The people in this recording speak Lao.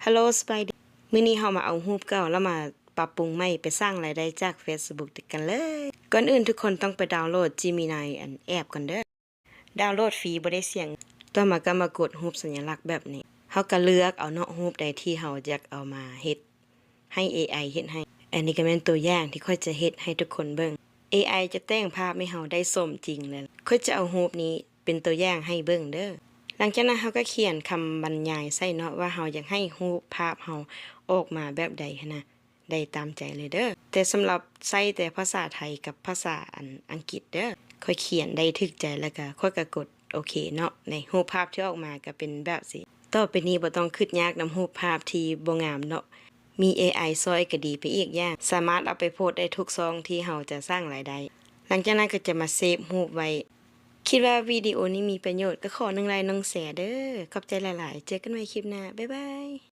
Hello ສະບາຍດີ ມື້ນີ້ເຮົາມາເອົາຮູບເກົ່າ ແລ້ວມາປັບປຸງໃໝ່ ໄປສ້າງລາຍໄດ້ຈາກ Facebook ກັນເລີຍ. ກ່ອນອື່ນທຸກຄົນຕ້ອງໄປດາວໂຫຼດ Gemini ອັນແອັບກ່ອນເດີ້. ດາວໂຫຼດຟຣີ ບໍ່ໄດ້ສຽງ. ຕໍ່ມາກໍມາກົດຮູບສັນຍະລັກແບບນີ້. ເຮົາກໍເລືອກເອົາເນາະ ຮູບໃດທີ່ເຮົາຢາກເອົາມາເຮັດ ໃຫ້ ເອໄອ ເຮັດໃຫ້. ອັນນີ້ກໍແມ່ນຕົວຢ່າງທີ່ຂ້ອຍຈະເຮັດໃຫ້ທຸກຄົນເບິ່ງ. ເອໄອ ຈະແຕ່ງພາບໃຫ້ເຮົາໄດ້ສົມຈິງເລີຍ. ຂ້ອຍຈະເອົາຮູບນີ້ເປັນຕົວຢ່າງໃຫ້ເບິ່ງເດີ້. ຫຼັງຈາກນັ້ນເຮົາກໍຂຽນຄຳບັນຍາຍໃສ່ເນາະ ວ່າເຮົາຢາກໃຫ້ຮູບພາບເຮົາອອກມາແບບໃດຫັ້ນນະ ໄດ້ຕາມໃຈເລີຍເດີ້. ແຕ່ສຳລັບໃຊ້ແຕ່ພາສາໄທກັບພາສາອັນອັງກິດເດີ້. ຂ້ອຍຂຽນໄດ້ຖືກໃຈແລ້ວກໍຂ້ອຍກໍກົດໂອເຄເນາະ. ໃນຮູບພາບທີ່ອອກມາກໍເປັນແບບຊີ້. ຕໍ່ໄປນີ້ບໍ່ຕ້ອງຄິດຍາກນຳຮູບພາບທີ່ບໍ່ງາມເນາະ. ມີ ເອໄອ ຊ່ອຍກໍດີໄປອີກຢ່າງ. ສາມາດເອົາໄປໂພສໄດ້ທຸກຊ່ອງທີ່ເຮົາຈະສ້າງລາຍໄດ້. ຫຼັງຈາກນັ້ນກໍຈະມາເຊບຮູບໄວ້. ຄິດວ່າວິດີໂອນີ້ມີປະໂຫຍດ ກໍຂໍໜຶ່ງໄລຄ໌ ໜຶ່ງແຊເດີ້. ຂອບໃຈຫຼາຍໆ. ເຈີກັນໃໝ່ຄລິບໜ້າ. ບາຍບາຍ.